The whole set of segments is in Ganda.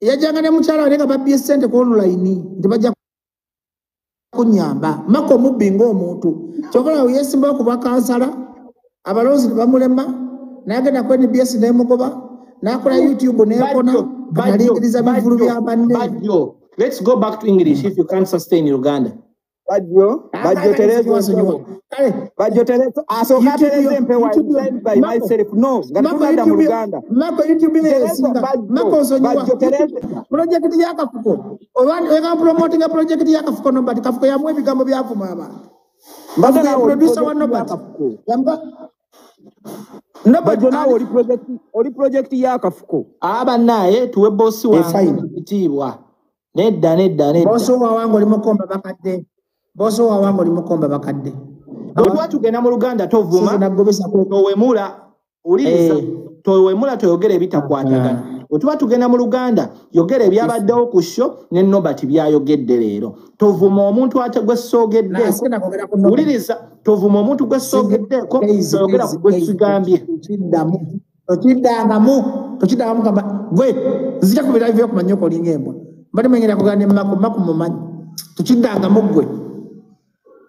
Yajjanga ne mukyala we nga babbye ssente ku online nti bajja kunyamba. Mako omubbi ng'omuntu. Kyova olaba yeesimbawo ku bwakansala, abalonzi ne bamulema, n'agenda ku NBS n'emugoba, n'akola YouTube n'ekona, kati alingiriza bivvulu bya banne. Bajjo, let's go back to English if you can't sustain Uganda. Bajjo, Bajjo Tereza Nsonyiwa. Kale, Bajjo Tereza asooka atereza empewa YouTube by myself no nga tuganda mu Luganda. Mako, YouTube Tereza yesinga. Bajjo, Mako, nsonyiwa. Bajjo Tereza. Project ya Kafuko. Oba ega promoting project ya Kafuko no, but Kafuko yamuwa ebigambo byavuma abantu. Mbadde Kafuko ya naawe oli producer wa project ya Nobert. Kafuko. Yamba Nobert. Bajjo, naawe oli project ya Kafuko. Aba naye tuwe bosi wange Fine. ekitiibwa. Nedda, nedda, nedda. Bosi wa wange oli mukomba bakadde. Bosi wa wange oli mukomba bakadde. Bwe tuba tugenda mu Luganda, tovuma, Sisi nagobesa ku towemula, wuliriza, towemula, toyogera ebitakwatagana. Bwe tuba tugenda mu Luganda, yogera ebyabaddewo ku show ne Nobert byayogedde leero. Tovuma omuntu ate gwe soogeddeeko. Nasigenda kwogera ku Nobert. Wuliriza, tovuma omuntu gwe soogeddeeko, toyogera ku gwe sigambye. Kiddamu. Tokiddangamu. Tokiddangamu kamba gwe nzija ku birayi byo kumanya olinga embwa. Mbadde mwengera kugamba ne Mako, Mako mumanyi. Tokiddangamu gwe.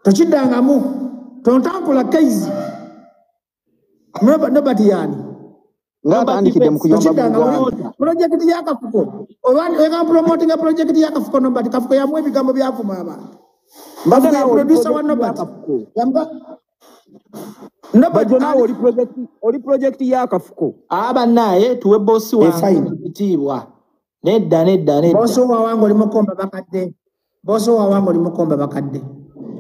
Tokiddangamu. Tontankula keizi. Nobert yani. Ng'atandikidde mu kuyomba mu Tokiddangamu. Luganda. Project ya Kafuko. Oba ega promoting project ya Kafuko no, but Kafuko yamuwa ebigambo byavuma abantu. Mbadde Kafuko ya naawe oli producer wa project ya Nobert. Kafuko. Yamba Nobert. Bajjo, naawe oli project ya Kafuko. Aba naye tuwe bosi wange Fine. ekitiibwa. Nedda, nedda, nedda. Bosi wa wange oli mukomba bakadde. Bosi wa wange oli mukomba bakadde.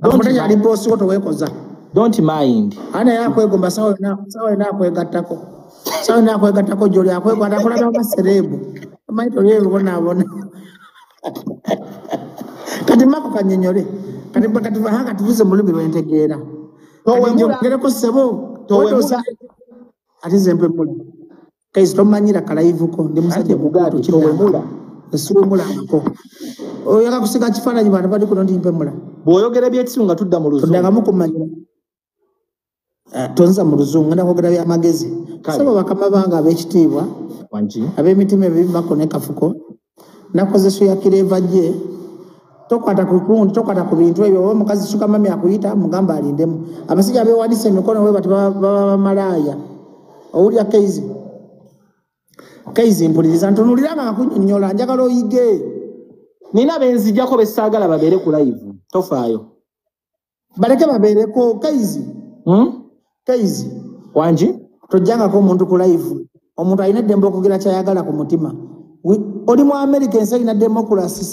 Don't Kafuko ali bosi wo, toweekoza. Don't mind. Ana yakwegomba sawa yonna, sawa yonna akwegattako. Sawa yonna akwegattako gy'oli akwekwata akulaba nga celeb. Omanyi toli ebibonaabona. Kati Mako kannyonnyole. Kati hanga tuvuze mu lulimi lwe ntegeera. Kati Towemula. njogereko ssebo. Towemula. Ate nze mpemula. Kaizi tomanyira ka live ko, ndi musajja Ate kugaati, mukulu. Towemula. Siwemulangako. Oyagala kusiga kifaananyi bantu bali kuno nti mpemula. Bw'oyogera ebyekisiru nga tudda mu Luzungu. Toddangamu kumanyira. Tonza mu Luzungu, ngenda kwogera byamagezi. Kale. Ssebo bakama bange ab'ekitiibwa, Wangi. ab'emitima ebibi, Mako ne Kafuko, nakoze show ya Kireva gye. Tokwata ku kundi, tokwata ku bintu ebyo, oba omukazi sugar mummy akuyita, mugamba alindemu. Abasajja abeewanise emikono bwe bati baba bamalaaya. Owulira Keizi? Keizi mpuliriza, ntunuulira nga nkunnyonnyola, njagala oyige. Nina benzijjako be saagala babeere ku live. Tofaayo. Baleke babeereko, Keizi. Keizi. Wangi? Tojjangako omuntu ku live. Omuntu alina eddembe okwogera ky'ayagala ku mutima. Oli mu America, ensi erina democracy,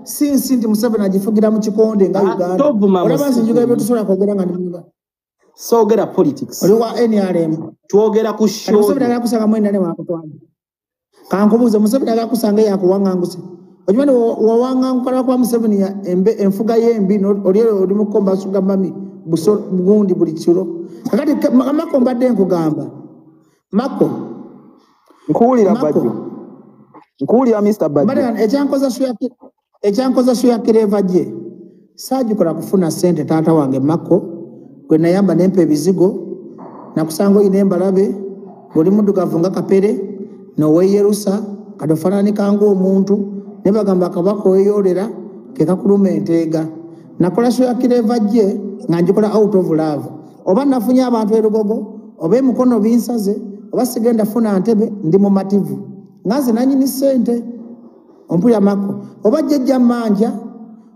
si nsi nti Museveni agifugira mu kikonde nga Ah, Uganda. tovuma Olaba nsi Museveni. njogera bye tusobola kwogera nga ndi mu Uganda. Soogera politics. Oli wa NRM. Twogera ku Kati show. Museveni agala kusanga mu NRM akutwala. Kankubuuze, Museveni agala kusanga yakuwaŋŋanguse. Okimanyi wawaŋŋanguka lwakuba Museveni enfuga ye embi, oli oli mu kukomba sugar mummy buso gundi buli kiro. Kakati Mako mbadde nkugamba. Mako. Nkuwulira. Mako. Bajjo. Nkuwulira, Mr. Bajjo. Mbadde ekyankoza show ya Kireva gye. Saagikola kufuna ssente taata wange Mako, gwe nayamba nempa ebizigo, nakusanga oyina embalabe, ng'oli muddugavu nga kapere, noweeyerusa, kati ofaananika ng'omuntu, ne bagamba akabaka weeyoolera ke kakuluma enteega. Nakola show ya Kireva gye nga ngikola out of love. Oba nafunye abantu e Lugogo, oba emikono binsaze, oba sigenda funa ntebe, ndi mumativu. Nga nze nannyini ssente, ompulira Mako, oba jjajja mmanja,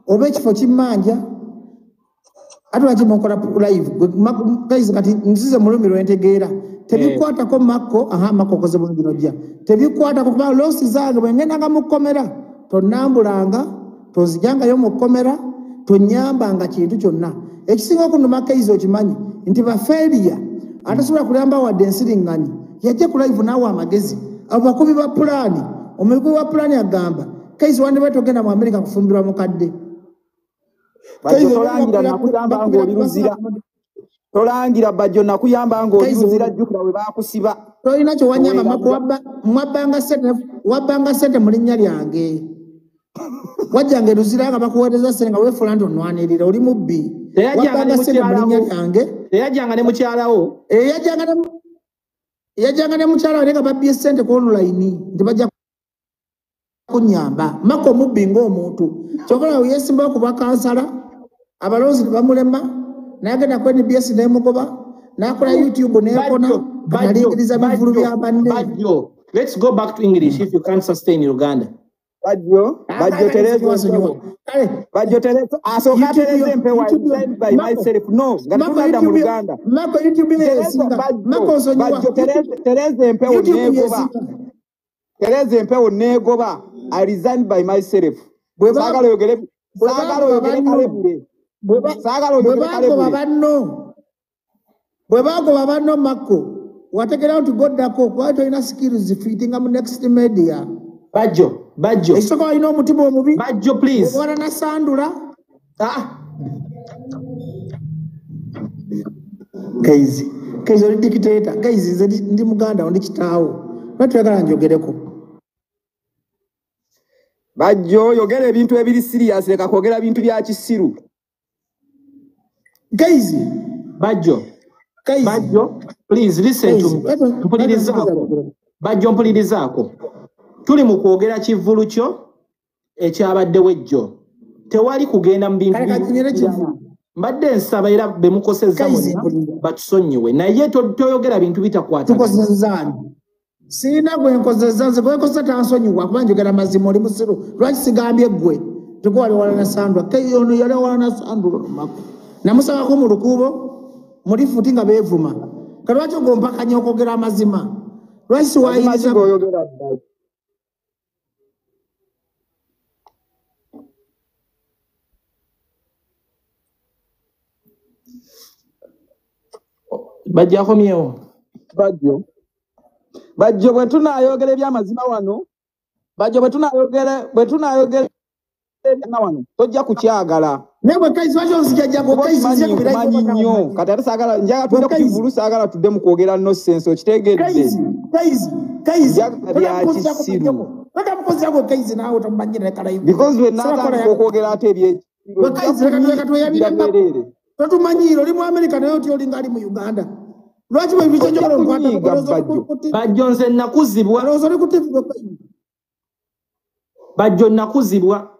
oba ekifo kimmanja, ate lwaki mukola live? Gwe, Mako, guys, kati nzize mu lulimi lwe ntegeera. Tebikwatako Mako, aha, Mako okoze bulungi n'ojja. Tebikwatako kuba loss zange bwe ngendanga mu kkomera, tonnambulanga, tonzijangayo mu kkomera, tonnyambanga kintu kyonna. Ekisinga okunnuma Keizi okimanyi nti bafeeriya atasobola kulamba wadde ensiriŋŋanyi yajja ku live n'awa amagezi. Abo bakubi ba pulaani, omukubi wa pulaani agamba Keizi wandibadde togenda mu Amerika kufumbirwa mukadde. Bajjo Keizi tolangira nakuyamba ng'oli Luzira. Tolangira Bajjo nakuyamba ng'oli Keizi Luzira, jjukira bwe baakusiba. Tolina kye wanyamba Mako, Toweerabira. Mwabbanga ssente, wabbanga ssente mu linnya lyange. Wajjanga e Luzira nga bakuweereza ssente nga weefuula nti onwanirira, oli mubbi. Teyajjanga ne Wabbanga ssente mu linnya mukyalawo. lyange. Teyajjanga ne mukyalawo. Yajjanga ne mukyala we naye nga babbye ssente ku online nti bajja Kunyamba Mako mubbi ng'omuntu kyokka yeesimbawo ku bwakansala abalonzi ne bamulema n'agenda ku NBS n'emugoba n'akola YouTube n'ekona nalingiriza bivulu bya banne. Bajjo, let's go back to English if you can't sustain Uganda. Bajjo, Bajjo Tereza, Bajjo Tereza, asooka atereza empewo by myself. No, nga tuganda mu Luganda. Mako YouTube yesinga. Mako nsonyiwa. Bajjo Tereza empewo neegoba. Tereza empewo neegoba. I resign by myself. Saagala oyogere, saagala oyogere kalebule. Saagala oyogere kalebule. Bwe baagoba banno Mako, wategera nti goddako kuba tolina skills fitinga mu next media. Bajjo, Bajjo. Ekisooka walina omutima omubi. Bajjo, please. Obwana na Sandula. Ah. Kaizi. Kaizi oli dictator. Kaizi nze ndi muganda ndi kitaawo. Lwaki toyagala njogereko? Bajjo yogera ebintu ebiri serious leka kwogera bintu bya kisiru. Kaizi. Bajjo. Kaizi. Bajjo, please listen to me. Mpulirizaako. Bajjo mpulirizaako. Tuli mu kwogera kivvulu kyo ekyabaddewo ejjo. Tewali kugenda mu bintu. Mbadde nsaba era be mukosezza mwenna batusonyiwe naye toyogera bintu bitakwatagana. Tukozezza. Sirina gwe nkozezza nze gwe nkozezza tansonyiwa kuba njogera mazima oli musiru. Lwaki sigambye ggwe? Tekuwa wali wala na Sandra. Ono yali wala na Sandra Mako. Namusabako mu lukuubo mu lifuti nga beevuma. Kati lwaki ogompakanya okwogera amazima? Lwaki siwaayiriza? Bajjo akomyewo. Bajjo. Bajjo bwe tunaayogera ebyamazima wano, Bajjo bwe tunaayogera ebyamazima wano, tojja kukyagala. Naye bwe Kaizi lwaki onzijjajjako? Kaizi nzija kumanyi nnyo. Kati ate saagala njagala tudde ku kivvulu saagala tudde mu kwogera nonsense okitegedde. Kaizi, Kaizi, Kaizi. Bya kisiru. Totamukozzaako Kaizi naawe tomumanyira leka live. Because we naatandika okwogera ate ebyekisiru. Bwe Kaizi leka tweyabire Mako. Totumanyiira oli mu Amerika naye oti olinga ali mu Uganda. Lwaki bwe bikyonjogera omukwata Bajjo nze nakuzibwa. Olowooza oli ku TV gwe Kaizi. Bajjo nakuzibwa.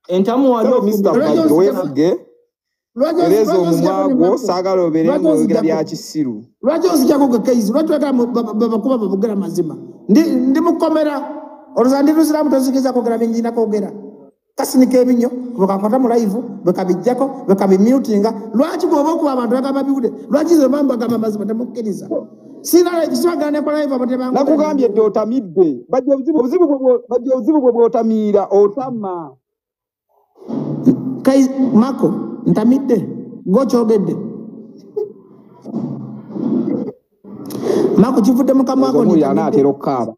Entamu wali Mr. Bajjo weefuge. Tereza omumwa gwo saagala obeere ng'oyogera bya kisiru. Lwaki onzijjako gwe Kaizi? Lwaki oyagala babakuba babogera mazima? Ndi mukomera. Olowooza ndi Lusiraamu tozikiriza kwogera bye njina kwogera. Kasinika ebinyo bwekakwata mu live bwekabijjako bwekabimutinga. Lwaki bw'oba okuba abantu bagamba biwude? Lwaki nze mba mbagamba mazima temukkiriza? Sirina nekola live abo tebangu. Nakugambye dde otamidde. Bajjo obuzibu bwe bw'otamiira otama. Kaizi Mako ntamidde gwokyogedde. Mako kivudde mu kamwa ko nti anaatera okukaaba.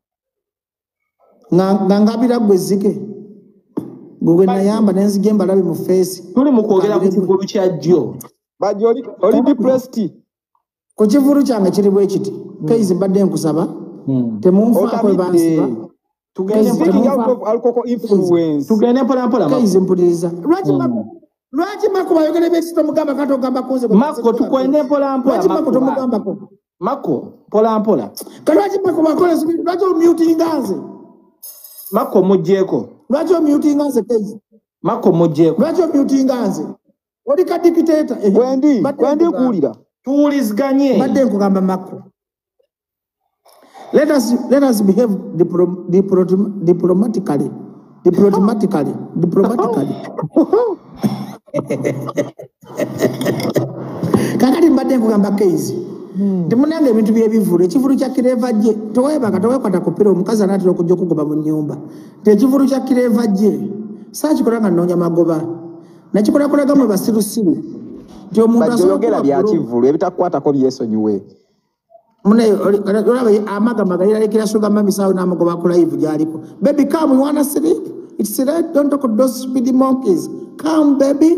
Nga ngabira ggwe zzike. Gwe nayamba ne nzija embalabe mu feesi. Tuli mu kwogera ku kivvulu kya jjo. Bajjo oli depressed. Ku kivvulu kyange kiri bwe kiti. Kaizi mbadde nkusaba. Temunfaako bwe bansiba. Tugende mpola mpola. Kaizi mpuliriza. Lwaki Mako bayogera ebyekisi tomugamba kati ogamba ku nze? Mako tukwende mpola mpola. Lwaki Mako tomugambako? Mako mpola mpola. Kati lwaki Mako bakola lwaki omutinga nze? Mako muggyeko. Lwaki omutinga nze Kaizi? Mako muggyeko. Lwaki omutinga nze? Oli ka dictator. Kwendi kuwulira. Tuwuliziganye. Mbadde nkugamba Mako. Let us behave diplomatically. Diplomatically. Diplomatically. Kakati mbadde nkugamba Kaizi. Temunange ebintu by'ebivvulu. Ekivvulu kya Kireva J. Toweebaka toweekwata ku ppira omukazi anaatera okujja okugoba mu nnyumba. Nti ekivvulu kya Kireva J. Saakikola nga nnoonya magoba. Nakikola kulaga mwe basirusiru. Nti omuntu asobola okuba bya kivvulu ebitakukwatako byesonyiwe. Mune olaba amagamaga yeralekera sugar mummy sawo n'amugoba ku live gy'aliko. Baby come, we wanna sleep. It's right, don't talk to those speedy monkeys. Come baby.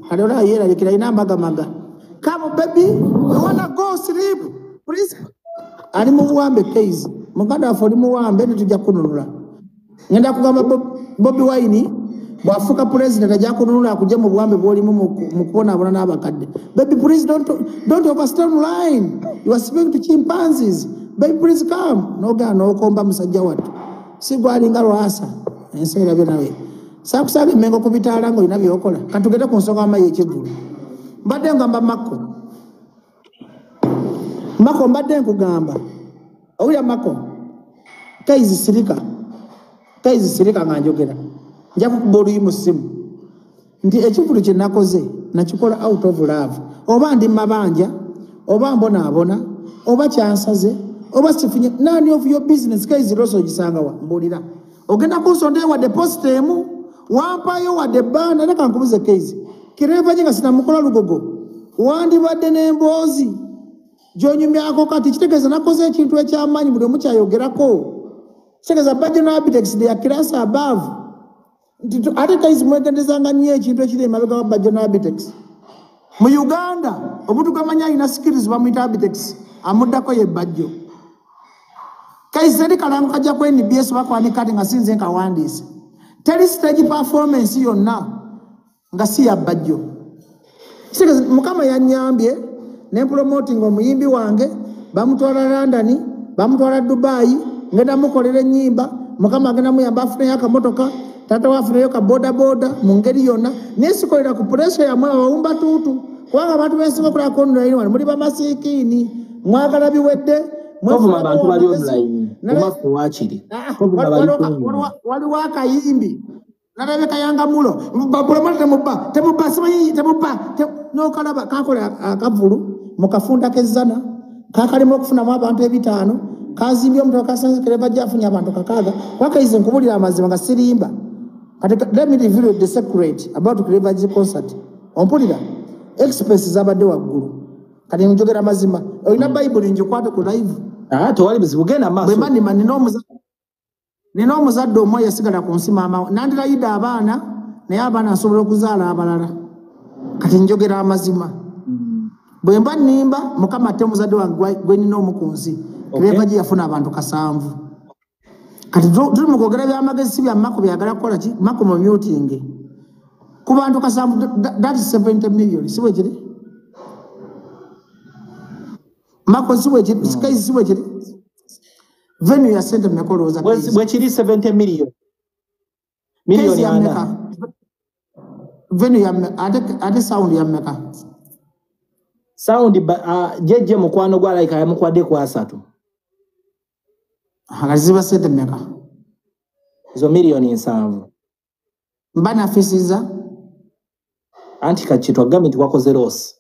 Kale olaba yeralekera alina amagamaga. Come baby, we wanna go sleep. Please. Ali mu buwambe Kaizi. Muganda waffe oli muwambe tetujja kununula. Ngenda kugamba Bobi Wine bw'afuuka president ajja kununula akujja mu buwambe bw'olimu mu kubonaabona n'abakadde. Baby please don't overstep line. You are speaking to chimpanzees. Baby please come. N'ogaana n'okomba musajja wattu. Si gwalinga lwasa. Ensi erabye nawe. Saakusanga Emmengo ku bitaala ng'olina by'okola. Katugende ku nsonga wamma y'ekivvulu. Mbadde ngamba Makko. Makko mbadde nkugamba. Owulira Makko? Kaizi sirika. Kaizi sirika nga njogera. Nja kukuba oluyi mu ssimu. Nti ekivvulu kye nakoze nakikola out of love. Oba ndi mabanja, oba mbonaabona, oba kyansaze, oba sifunye none of your business. Kaizi loss ogisanga wa? Mbuulira. Ogenda kunsonda wadde post emu, wampayo wadde bbaana, leka nkubuze Kaizi. Kireva gye nga sinamukola lugogo, wandibadde n'emboozi gy'onyumyako kati kitegeeza nakoze ekintu eky'amaanyi buli omu kyayogerako. Kitegeeza Bajjo n'Abitex they are class above. Nti ate Kaizi mwegendezanga nnyo ekintu ekiri emabega wa Bajjo n'Abitex. Mu Uganda omuntu gw'amanyi alina skills bamuyita Abitex, amuddako ye Bajjo. Kaizi teri kalango kajja ku NBS bakwanika kati nga si nze nkawandiise. Teri stage performance yonna nga si ya Bajjo. Kitegeeza Mukama yannyambye ne promoting omuyimbi wange, bamutwala London, bamutwala Dubai, ngenda mukolera ennyimba, Mukama agenda muyamba afuneyo akamotoka, taata we afuneyo ka boda boda mu ngeri yonna. Naye sikolera ku pressure yammwe abawumba tuutu, kubanga abantu b'ensinga okulaba ku online wano muli bamasiikiini, mwagala biwedde. Tovuma abantu bali online, omaffe waakiri. Tovuma bali ku online. Waliwo akayimbi nalabye Kayangamulo, bapromote temubba, temubba, simanyi temubba, n'okalaba kakola akavulu mu kafunda k'ezzana, kakalimu okufunamu abantu 5, kazimbye omutwe kasanze Clever J afunye abantu 6. Kuba Kaizi nkubulira amazima nga sirimba. Kati let me reveal the secret about Clever J concert. Ompulira? Expenses zabadde waggulu. Kati njogera amazima. Olina Bayibuli ngikwate ku live. Tewali buzibu, genda maaso. Bwe mba nnima nina omuzadde omu yasigala ku nsi maama we. Nandirayidde abaana, naye abaana nsobola okuzaala abalala. Kati njogera amazima. Bwe mba nnimba, Mukama atte omuzadde wange gwe nnina omu ku nsi. Clever J yafuna abantu 7. Kati tuli mu kwogera by'amagezi si bya Makko byagala kukola ki? Makko mu muting. Ku bantu 7, that is 70 million. Si bwe kiri? Makko si bwe kiri? Kaizi si bwe kiri? Venue ya sente mmeka olowooza Kaizi? Bwe kiri 70 million. Million Kaizi ya ana. mmeka? Venue ya ate sound ya mmeka? Sound JJ mukwano gwa Laika yamukwadde ku 3. Kati ziba sente mmeka? Zo miliyoni 7. Mba nafisiza? Anti kati twagambye nti wakoze loss.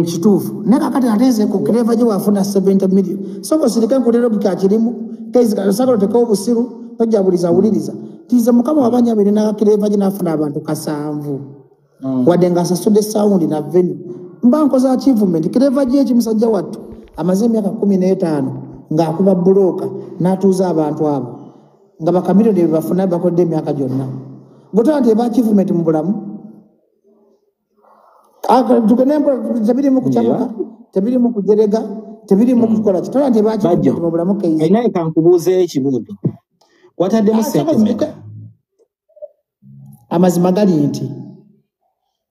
Kituufu. Naye kakati ate nze ku Clever J wafuna 70 million. Soko osirike nkuleere ogika kirimu. Kaizi kati osagala otekewo obusiru, tojja buliza wuliriza. Nti Mukama wabanya abiri na Clever J n'afuna abantu 7. Wadde ng'asasudde sound na venue. Mba nkoze achievement. Clever J ekimusajja wattu amaze emyaka 15 ng'akuba bbulooka n'atuuza abantu abo nga bakamiliyoni bye bafuna bakodde emyaka gyonna. Gwe nti eba achievement mu bulamu? Tugende mpola, tebirimu kucamuka, tebirimu kujerega, tebirimu kukola ki. Tola nti eba achievement mu bulamu Kaizi. Naye kankubuuzeeyo ekibuuzo. Wataddemu ssente mmeka? Amazima gali nti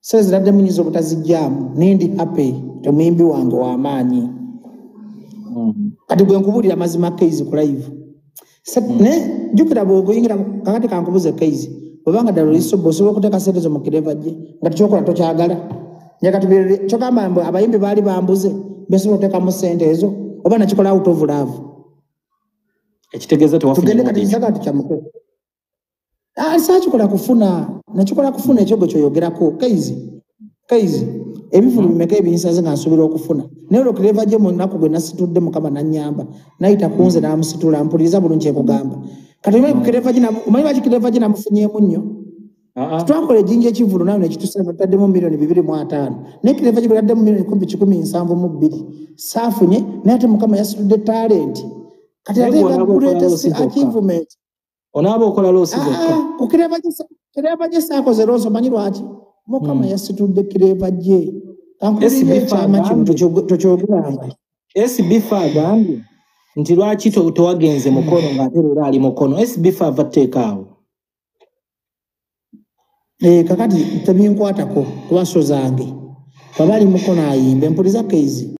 sente zinaddemu nnyinza obutazigyamu, naye ndi happy omuyimbi wange w'amaanyi. Kati gwe nkubuulira amazima Kaizi ku live. Naye jjukira bw'ogoyingira kakati kankubuuze Kaizi, bw'obanga ddala oli sober osobola okuteeka ssente zo mu Clever J nga tekyokola tokyagala. Njagala tubeere, kyogamba mbu abayimbi baali bambuze, besobola okuteekamu ssente ezo, oba nakikola out of love. Ekitegeeza tewafunye Tugende kati mudi. nsagala tukyamuke. Saakikola kufuna, nakikola kufuna ekyogo ky'oyogerako. Kaizi, Kaizi, ebivvulu bimeka ebinsaze nga nsuubira okufuna. Naye olwo Clever J mu nnaku gwe nasitudde Mukama n'annyamba, n'ayita ku nze n'amusitula, mpuliriza bulungi kye nkugamba. Kati omanyi Clever J omanyi lwaki Clever J namufunyeemu nnyo? Twakola ejjinja ekivvulu naawe ne kitusaba, tutaddemu miliyoni 250. Naye Clever J bwe yaddemu miliyoni kumpi 172. Saafunye, naye ate Mukama yasitudde talenti. Kati Naye ate gwe onaaba okola greatest loss zokka. achievement. Onaaba okola loss zokka. Ku Clever J Clever J saakoze loss, omanyi lwaki? Mukama yasitudde Clever J. Kankubuulire SB ekyama kino agambye. tokyogeranga. SB agambye nti lwaki tewagenze Mukono ng'ate leero ali Mukono. SB ava tteeka awo. Kakati tebinkwatako kuba so zange. Bw'aba ali Mukono ayimbe, mpuliza Kaizi.